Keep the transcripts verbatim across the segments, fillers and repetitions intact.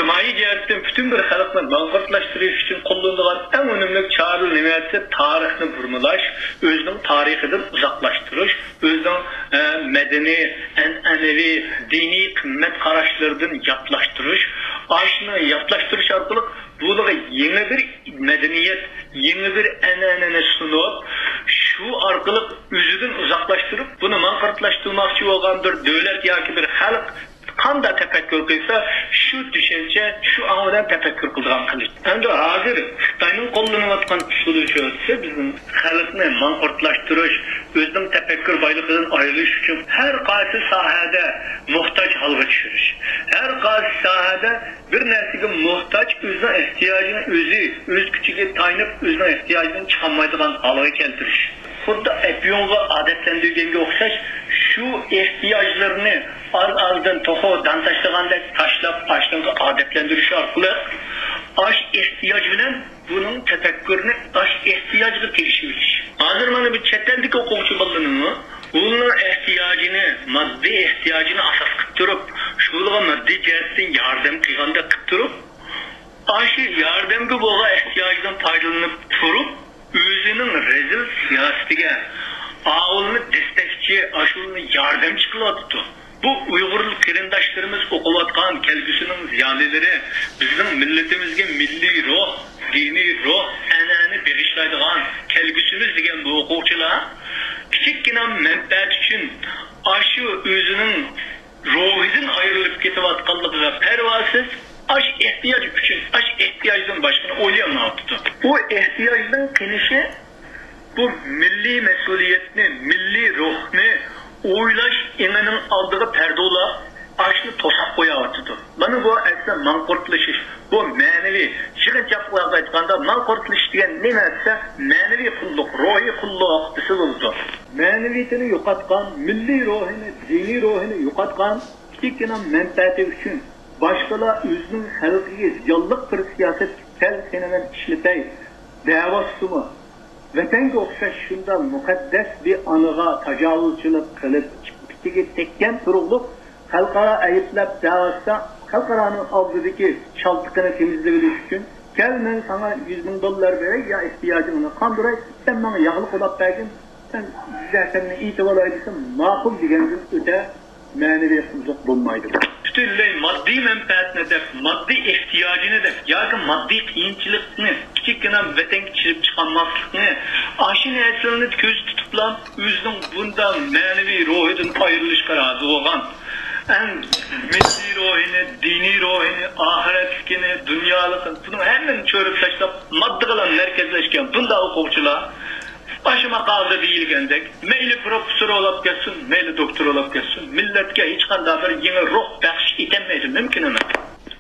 ئىجتىمائىي جەھەتتىن پۈتۈن بىر خەلقنى ماڭقۇرتلاشتۇرۇش ئۈچۈن قوللىنىدىغان ئەڭ ئۈنۈملۈك چارە نېمە دېسە، تارىخنى بۇرمىلاش، ئۆزىنىڭ تارىخىدىن ئۇزاقلاشتۇرۇش، ئۆزىنىڭ، ئە، مەدەنىي، ئەنئەنىۋى، دىنىي قىممەت قاراشلىرىدىن ياتلاشتۇرۇش. ئاشۇنى ياتلاشتۇرۇش ئارقىلىق بۇلارغا يېڭى بىر مەدەنىيەت، يېڭى بىر ئەنئەنىنى سۇنۇپ، شۇ ئارقىلىق ئۆزىدىن ئۇزاقلاشتۇرۇپ، بۇنى ماڭقۇرتلاشتۇرماقچى بولغان بىر دۆلەت ياكى بىر خەلق قانداق تەپەككۇر قىلسا، شۇ چۈشەنچە، شۇ ئاڭ بىلەن تەپەككۇر قىلىدىغان قىلىش. ئەمدى ھازىر خىتاينىڭ قوللىنىۋاتقان ئۇسۇلى شۇ دېسە، بىزنىڭ خەلقنى ماڭقۇرتلاشتۇرۇش، ئۆزىنىڭ تەپەككۇر بايلىقىدىن ئايرىلىش ئۈچۈن ھەر قايسى ساھەدە موھتاج ھالغا چۈشۈرۈش. ھەر قايسى ساھەدە بىر نەرسىگە موھتاج، ئۆزىنىڭ ئېھتىياجىنى ئۆزى، ئۆز كۈچىگە تايىنىپ، ئۆزىنىڭ ئېھتىياجىدىن چىقالمايدىغان ھالغا كەلتۈرۈش. خۇددى ئەپيۇنغا ئادەتلەندۈرگەنگە ئوخشاش، شۇ ئېھتىياجلىرىنى ئاز-ئازدىن توخۇ دان تاشلىغاندەك تاشلاپ، ئاشۇنىڭغا ئادەتلەندۈرۈش ئارقىلىق، ئاشۇ ئېھتىياج بىلەن بۇنىڭ تەپەككۇرىنى ئاشۇ ئېھتىياجغا تېگىشىۋېلىش. ھازىر مانا بۇ چەت ئەلدىكى ئوقۇغۇچى بالىلىرىمۇ ئۇلارنىڭ ئېھتىياجىنى، ماددىي ئېھتىياجىنى ئاساس قىلىپ تۇرۇپ، شۇلارغا ماددىي جەھەتتىن ياردەم قىلغاندەك قىلىپ تۇرۇپ، ئاشۇ ياردەمگە بولغان ئېھتىياجدىن پايدىلىنىپ تۇرۇپ، ئۆزىنىڭ رەزىل سىياسىتىگە ئاۋۇلنى دەستەكچى، ئاشۇلنى ياردەمچى قىلىۋاتىدۇ. بۇ ئۇيغۇر قېرىنداشلىرىمىز ئوقۇۋاتقان كەلگۈسىنىڭ زىيالىيلىرى، بىزنىڭ مىللىتىمىزگە مىللىي روھ، دىنىي روھ، ئەنئەنە بېغىشلايدىغان كەلگۈسىمىز دېگەن بۇ ئوقۇغۇچىلار كىچىككىنە مەنپەئەت ئۈچۈن ئاشۇ ئۆزىنىڭ روھىدىن ئايرىلىپ كېتىۋاتقانلىقىغا پەرۋاسىز، ئاشۇ ئېھتىياج ئۈچۈن، ئاشۇ ئېھتىياجدىن باشقىنى ئويلىيالمايۋاتىدۇ. بۇ ئېھتىياجنىڭ قېنىشى بۇ مىللىي مەسئۇلىيەتنى، مىللىي روھنى ئويلاش ئېڭىنىڭ ئالدىغا پەردە ئۇلاپ، ئاشۇنى توساپ قويۇۋاتىدۇ. مانا بۇ ئەسلى ماڭقۇرتلىشىش، بۇ مەنىۋى، يىغىنچاقلارغا ئېيتقاندا، ماڭقۇرتلىشىش دېگەن نېمە دېسە، مەنىۋى قۇللۇق، روھىي قۇللۇق دېسە بولىدۇ. مەنىۋىيىتىنى يوقاتقان، مىللىي روھىنى، دىنىي روھىنى يوقاتقان، كىچىككىنە مەنپەئەتى ئۈچۈن باشقىلار ئۆزىنىڭ خەلقىگە زىيانلىق بىر سىياسەتكە كەلسىنى مەن ئىشلىتەي دەۋاتسىمۇ، ۋەتەنگە ئوخشاش شۇنداق مۇقەددەس بىر ئانىغا تاجاۋۇزچىلىق قىلىپ، ئىپپىتىگە تەگكەن تۇرۇقلۇق خەلقئارا ئەيىبلەپ دەۋاتسا، خەلقئارانىڭ ئالدىدىكى چالتىقىنى تېمىزلىۋېلىش ئۈچۈن، كەل، مەن ساڭا يۈز مىڭ دوللار بېرەي يا ئېھتىياجىڭنى قاندۇراي، سەن ماڭا ياغلىق ئۇلاپ بەرگىن، سەن زەھەرنى ئېتىۋالاي دېسە، ماقۇل دېگەندىن ئۆتە مەنىۋى قۇللۇق بولمايدۇ. پۈتۈنلەي ماددىي مەنپەئەتنى دەپ، ماددىي ئېھتىياجىنى دەپ ياكى ماددىي قىيىنچىلىقنى، كىچىككىنە ۋەتەنگە چىرىپ چىقالماسلىقنى، ئاشۇ نەرسىلەرنى كۆزدە تۇتۇپلا ئۆزىنىڭ بۇنداق مەنىۋى روھىدىن ئايرىلىشقا رازى بولغان، ئەڭ مىللىي روھىنى، دىنىي روھىنى، ئاخىرەتلىكىنى، دۇنيالىقىنى، بۇنىڭ ھەممىنى چۆرۈپ تاشلاپ، ماددىغىلا مەركەزلەشكەن بۇنداق ئوقۇغۇچىلار ئاشۇ ماقالىدە دېيىلگەندەك، مەيلى پروفېسسور بولاپ كەتسۇن، مەيلى دوكتور بولاپ كەتسۇن، مىللەتكە ھېچقانداق بىر يېڭى روھ بەخش ئېتەلمەيدۇ، مۇمكىن ئەمەس.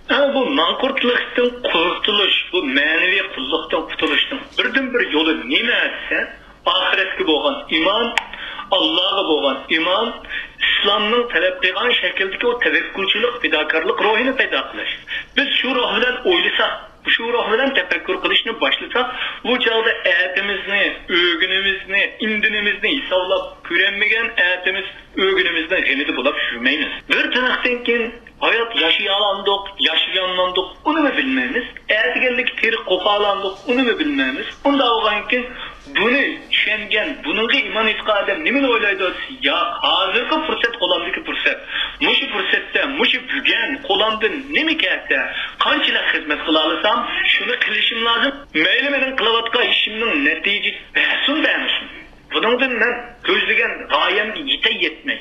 ئەنە بۇ ماڭقۇرتلۇقتىن قۇتۇلۇش، بۇ مەنىۋى قۇللۇقتىن قۇتۇلۇشنىڭ بىردىنبىر يولى نېمە دېسە، ئاخىرەتكە بولغان ئىمان، ئاللاغا بولغان ئىمان، ئىسلامنىڭ تەلەپ قىلغان شەكىلدىكى ئۇ تەۋەككۈلچىلىك، پىداكارلىق روھىنى پەيدا قىلىش. بىز شۇ روھ بىلەن ئويلىساق، شۇ روھ بىلەن تەپەككۇر قىلىشنى باشلىساق، بۇ چاغدا ئەتىمىزنى، ئۆگۈنىمىزنى، ئىندىنىمىزنى ھېسابلاپ كۆرەلمىگەن، ئەتىمىز، ئۆگۈنىمىزنىڭ غېمىدە بولاپ يۈرمەيمىز. بىر تىنىقتىن كېيىن ھايات ياشىيالامدۇق، ياشىيالمامدۇق، ئۇنىمۇ بىلمەيمىز. ئەتىگەنلىكى تىرىك قوپالامدۇق، ئۇنىمۇ بىلمەيمىز. ئۇنداق بولغاندىكىن، بۇنى چۈشەنگەن، بۇنىڭغا ئىمان ئېيتقان ئادەم نېمىنى ئويلايدۇ؟ ياق، ھازىرقى پۇرسەت قولامدىكى پۇرسەت. مۇشۇ پۇرسەتتە، مۇشۇ بۈگۈن قولامدىن نېمە كەلسە، قانچىلىك خىزمەت قىلالىسام، شۇنى قىلىشىم لازىم. مەيلى مېنىڭ قىلىۋاتقان ئىشىمنىڭ نەتىجىسى بەرسۇن، بەرمىسۇن. بۇنىڭدىن مەن كۆزلىگەن غايەمگە يېتەي يەتمەي،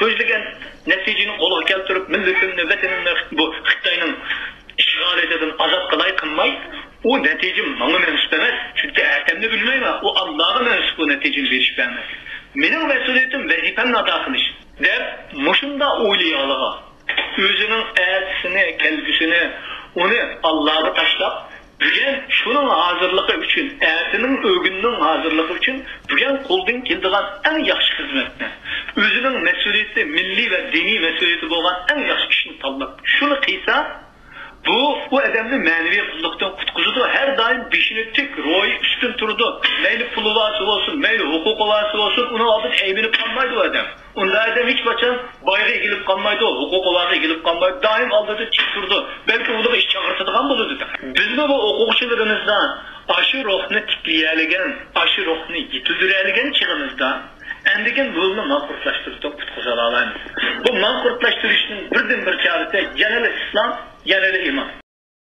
كۆزلىگەن نەتىجىنى قولغا كەلتۈرۈپ، مىللىتىمنى، ۋەتىنىمنى بۇ خىتاينىڭ ئىشغالىيىتىدىن ئازاد قىلاي قىلماي، ئۇ نەتىجە ماڭا مەنسۇپ ئەمەس. چۈنكى ئەتەمنى بىلمەيمەن، ئۇ ئاللاغا مەنسۇپ بۇ نەتىجىنى بېرىش، بەرمەسلىك. مېنىڭ مەسئۇلىيىتىم، ۋەزىپەمنى ئادا قىلىش، دەپ مۇشۇنداق ئويلىيالىغان. ئۆزىنىڭ ئەتىسىنى، كەلگۈسىنى، ئۇنى ئاللاغا تاشلاپ، بۈگۈن شۇنىڭ ھازىرلىقى ئۈچۈن، ئەتىنىڭ، ئۆگۈننىڭ ھازىرلىقى ئۈچۈن بۈگۈن قولدىن كېلىدىغان ئەڭ ياخشى خىزمەتنى، ئۆزىنىڭ مەسئۇلىيىتى، مىللىي ۋە دىنىي مەسئۇلىيىتى بولغان ئەڭ ياخشى ئىشنى تاللاپ، شۇنى قىلسا، بۇ، بۇ ئادەمنى مەنىۋى قۇللۇقتىن قۇتقۇزىدۇ. ھەر دائىم بېشىنى تىك، روھى ئۈستۈن تۇرىدۇ. مەيلى پۇلى بارسى بولسۇن، مەيلى ھوقۇقى بارسى بولسۇن، ئۇنىڭ ئالدىدا ئەيمىنىپ قالمايدۇ ئادەم. ئۇنداق ئادەم ھېچقاچان بايغا ئېگىلىپ قالمايدۇ، ھوقۇقى بارغا ئېگىلىپ قالمايدۇ، دائىم ئالدىدا تىك تۇرىدۇ. بەلكى ئۇلارغا ئىش چاقىرتىدىغان بولىدۇ. بىزمۇ بۇ ئوقۇغۇچىلىرىمىزدا ئاشۇ روھنى تىكلىيەلىگەن، ئاشۇ روھنى يېتىلدۈرەلىگەن چېغىمىزدا، ئەندىكىن بۇنى ماڭقۇرتلاشتۇرۇپ قۇتقۇزالالايمىز. بۇ ماڭقۇرتلاشتۇرۇشنىڭ بىردىنبىر چارىسى يەنىلا ئىسلام، يەنىلا ئىمان.